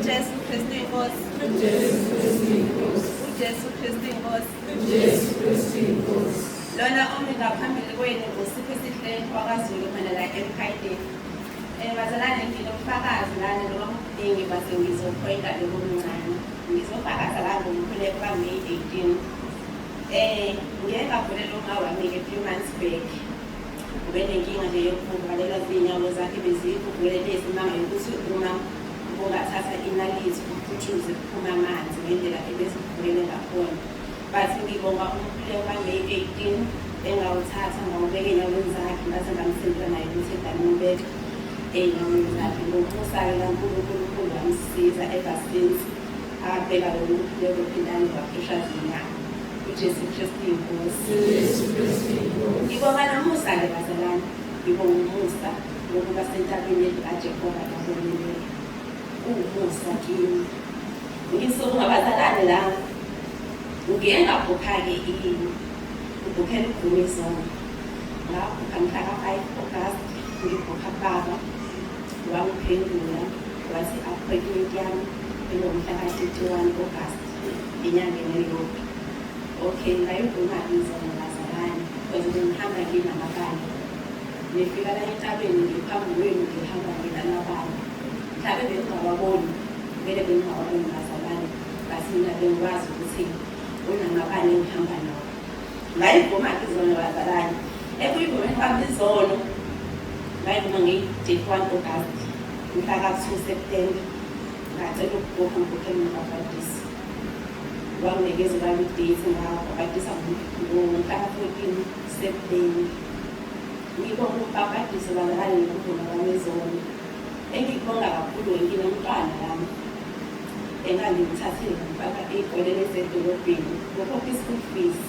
UJesu Kristu inkosi. UJesu Kristu inkosi. UJesu Kristu inkosi. Lona omi ngaphambili kwenu uSiphesihle wakwaZulu khona la eMkhayideni. Bazalwane, nginobufakazi lana noma kuningi, base ngizophoyinta lokuncane. Ngizofakaza la ngomkhuleko ka-May 18. Ngike ngavulela uma wami-ke few months back. Ube nenkinga nje yokuvuvukalelwa zinyawo zakhe, bezivuvukele lesimanga yokuthi uma ungathatha inalithi uphutshuze kuphuma amanzi ngendlela ebezivuvukele ngakhona. But ngibonga umkhuleko ka-May 18 engawuthatha, ngawubeka ey'nyaweni zakhe, ngase ngamsendela naye ukuthi engamubeka ey'nyaweni zakhe. Ngomusa-ke kaNkulunkulu wamsiza, ever since abheka lolu mkhuleko phindane waphesha zinyawo. UJesu Kristu inkosi. UJesu Kristu inkosi. Ngibonga nomusa-ke bazalwane, ngibonga umusa wokuba sentabeni kaJehova kabonelele. Uwumusa kimi. Ngisuka bazalwane la, ngiye ngabhukha-ke ngibhukhela ukuvuma izono. Ngabhukha mhla ka-5 August, ngibhukha kubaba, wangiphendula wathi appointment yami ingomhla ka-31 August, enyangeni eyodwa. Okay, ngayivuma-ke izono bazalwane, because bengihamba nginamabala. Ngifika la entabeni ngiphambi kwenu ngihamba nginamabala. Mhlawumbe bengingawaboni, vele bengingawaboni bazalwane, but mina bengikwazi ukuthi unamabala engihamba nawo. Ngayivuma-ke izono bazalwane. Ekuyivumeni kwami izono, ngayivuma ngeyi-31 August, mhla ka-2 September, ngacela ukubhukha, ngibhukhele umbhabhadiso. Wanginikeza ubaba i-date, ngabhabhadisa ngomhla ka-14 September. Ngibonga umbhabhadiso bazalwane nokuvuma kwami izono. Engikubonga kakhulu, nginomntwana lami engangimthathile ngimfaka ey'koleni esedolobheni ngokhokha i-school fees.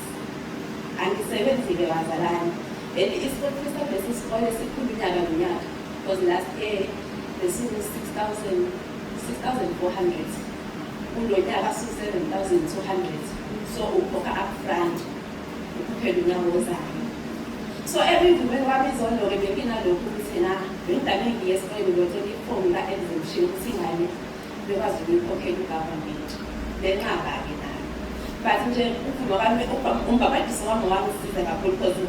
Angisebenzi-ke bazalwane, and i-school fees salesi sikole sikhulu unyaka nonyaka, because last year besiwu-6 000, 6400, kulo nyaka su-7200. So ukhokha upfront, ukhokhela unyaka ozayo. So ekuyivumeni kwami izono-ke benginalokhu ukuthi na bengidame ngiye esikoleni ngiyothola ifomu ka-exemption ukuthi ingane bekwazi ukuyikhokhela u-government. Benqaba-ke nami, but nje ukuvuma kwami, umbhabhadiso wami wangisiza kakhulu, because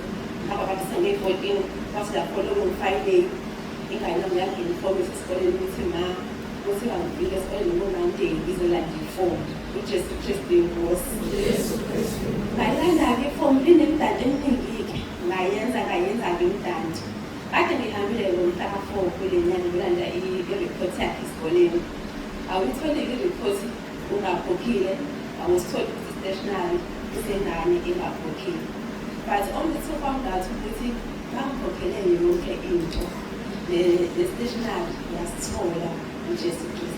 ngabhabhadisa ngeyi-14, kwathi la following Friday ingane yami yangena ifomu esikoleni ukuthi ma kuthi bangifike esikoleni ngo-Monday ngizolanda ifomu. UJesu Kristu inkosi. UJesu Kristu. Ngayilanda-ke ifomu, linemidanti eminingi-ke. Ngayenza, ngayenza-ke imidanti. Kade ngihambile ngomhla ka-4 kule nyanga ngilanda i-report yakhe esikoleni. Awuyitholi-ke i-report ungakhokhile, awusitholi futhi stationery sengane engakhokhile. But only to found out ukuthi bangikhokhele yonke into, ne-stationery yasithola. UJesu Kristu.